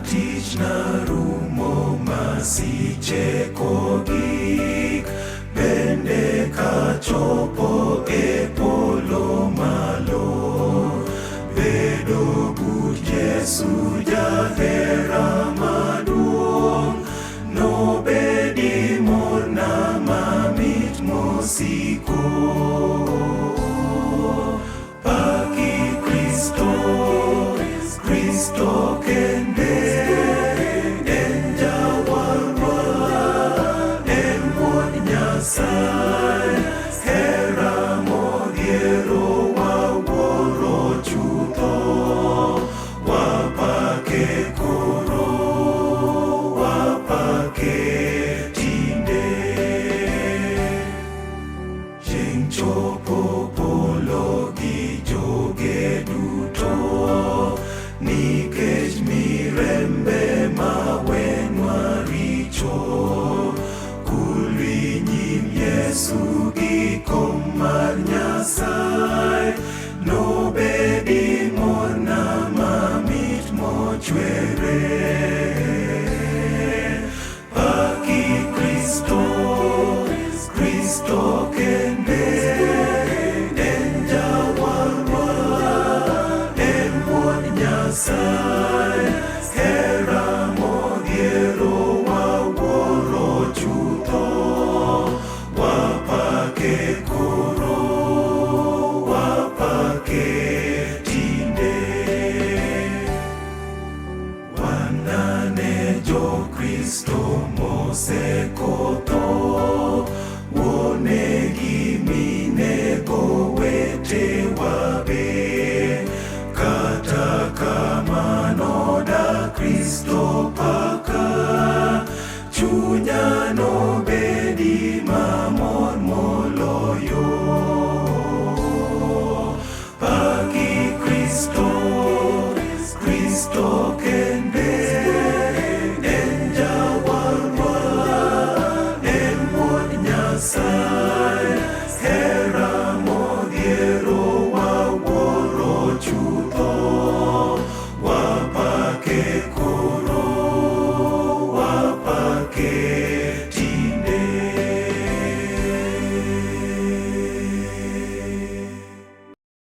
tichna rumo masiche kogik, bende kachopo e polo malo, bedo but Yesu jahera maduong', nobedi morna mamit mosiko. Paki Kristo, Kristo kende, en jawarwa, en wuod Nyasaye, hera modhiero wawuoro chutho, wapake koro, wapake tinde. Chieng' chopo polo gi joge duto, nikech mirembe mawenwa richo. Kulri nyim Yesu gi kom mar Nyasaye, nobedi morna mamit mochwere. Paki Kristo, Kristo kende, en jawarwa, en wuod ' Nyasaye, hera modhiero wawuoro chutho, wapake koro, wapake tinde. Wanane jo-Kristo mosekotho, wuonegi minego wetewa be. Kata kamano da Kristo paka, chunya nobedi mamor moloyo. Paki Kristo, Kristo kende, en jawarwa, en wuod Nyasaye, hera modhiero wawuoro chutho,